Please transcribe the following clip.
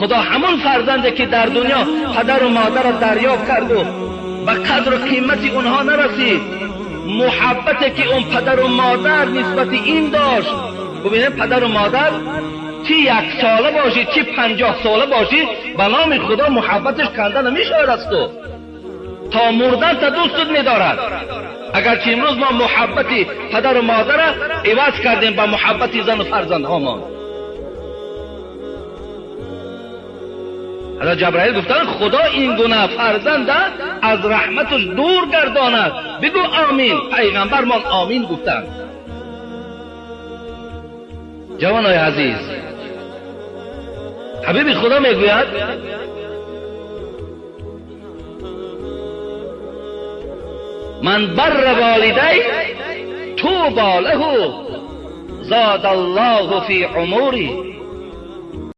Худо ҳамон фарзанде ки дар дунё падару модарро дарёфт карду ба қадру қимати онҳо нарасид, муҳаббате ки он падару модар нисбати ин дошт. Бубинед, падару модар чӣ як сола бошӣ, чӣ 50 сола бошӣ, ба номи Худо муҳаббаташ канда намешавад аз ту. То мурдан та дӯстат медорад. Агарчи имрӯз мо муҳаббати падару модарро иваз кардем ба муҳаббати зану фарзандҳомон. Ҳазрат Ҷабраил гуфтанд Худо ин гуна фарзанда аз раҳматаш дур гардонад. Бигӯ омин. Пайғамбармон омин гуфтанд. Ҷавонои азиз, ҳабиби Худо мегӯяд ман барра волидай тӯбо лаҳу зод аллоҳу фи умури.